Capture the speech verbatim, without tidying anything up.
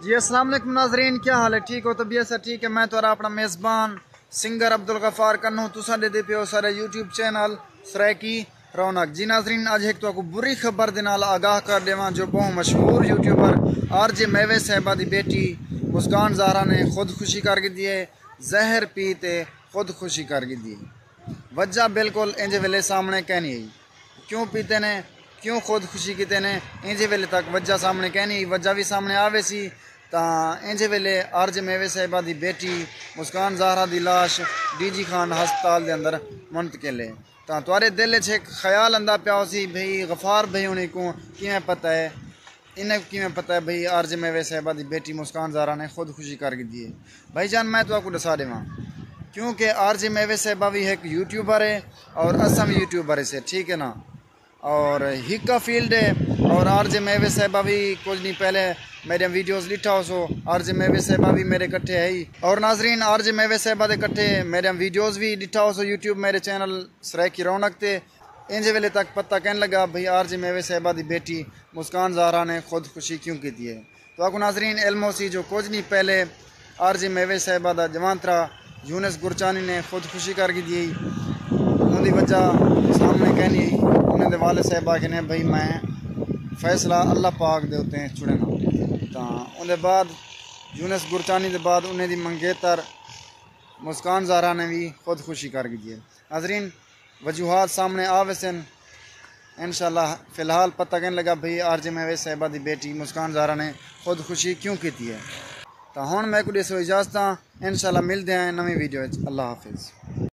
جی السلام علیکم ناظرین، کیا حال ہے؟ ٹھیک ہو؟ طبیعت سب ٹھیک ہے؟ میں تہاݙا اپݨا میزبان سنگر عبدالغفار کنوں، تساں ݙیہدے پئے ہو ساݙے یوٹیوب چینل سرائیکی رونق۔ جی ناظرین، اڄ ہک تہاکوں بری خبر دے نال آگاہ کر ݙیواں جو ٻہوں مشہور یوٹیوبر آر جے میوے صاحبہ دی بیٹی مسکان زہرا نے خودکشی کر گھدی ہے، زہر پی تے خودکشی کر گھدی ہے۔ وجہ بالکل اینجھے ویلے سامݨے کینی آئی۔ کیوں پیتے نے، کیوں خودکشی کیتے نے، اینجھے ویلے تک وجہ سامݨے کینی آئی۔ وجہ وی سامݨے آ ویسی تاں اینجھے ویلے آر جے میوے صاحبہ دی بیٹی مسکان زہرا دی لاش ڈی جی خان ہسپتال دے اندر منتقل ہے۔ تاں تہاݙے دل اچ ہک خیال آندا پیا ہوسی بھئی غفار بھائی ہوݨیں کوں کیویں پتہ ہے، انہیں کوں کیویں پتہ ہے بھئی آر جے میوے صاحبہ دی بیٹی مسکان زہرا نے خودکشی کر گھدی ہے؟ بھائی جان، میں تہاکوں ݙسا ݙیواں، کیونکہ آر جے میوے صاحبہ وی ہک یوٹیوبر ہے اور اساں وی یوٹیوبر ہے، ٹھیک ہے نا؟ اور ہکا فیلڈ ہے۔ اور آر جے میوے صاحبہ وی کچھ ݙینھ پہلے میݙیاں ویڈیوز ݙٹھا ہوسو، آر جے میوے صاحبہ وی میݙے کٹھے ہئی۔ اور ناظرین، آر جے میوے صاحبہ دے کٹھے میݙیاں ویڈیوز وی ݙٹھا ہوسو یوٹیوب میݙے چینل سرائیکی رونق تے۔ اینجھے ویلے تک پتہ کائنی لڳا بھئی آر جے میوے صاحبہ دی بیٹی مسکان زہرا نے خودکشی کیوں کیتی ہے۔ تہاکوں ناظرین علم ہوسی جو کچھ ݙینھ پہلے آر جے میوے صاحبہ دا جوان ترا یونس گرچانی نے خودکشی کر گھدی ہئی۔ اوندی وجہ سامݨے کینی آئی۔ انہیں دے والد صاحب آکھے نے بھئی میں فیصلہ اللہ پاک دے اتے چھوڑینداں۔ تاں اوندے بعد یونس گرچانی دے بعد انہیں دی منگیتر مسکان زہرا نے وی خودکشی کر گھدی ہے۔ ناظرین، وجوہات سامݨے آ ویسن۔ انشاءاللہ فی الحال پتہ کائنی لڳا بھئی آر جے میوے صاحبہ دی بیٹی مسکان زہرا نے خودکشی کیوں کیتی ہے۔ تاں ہݨ میکوں ݙیسو اجازتاں، انشاءاللہ ملدے ہیں نویں ویڈیو وچ۔ اللہ حافظ۔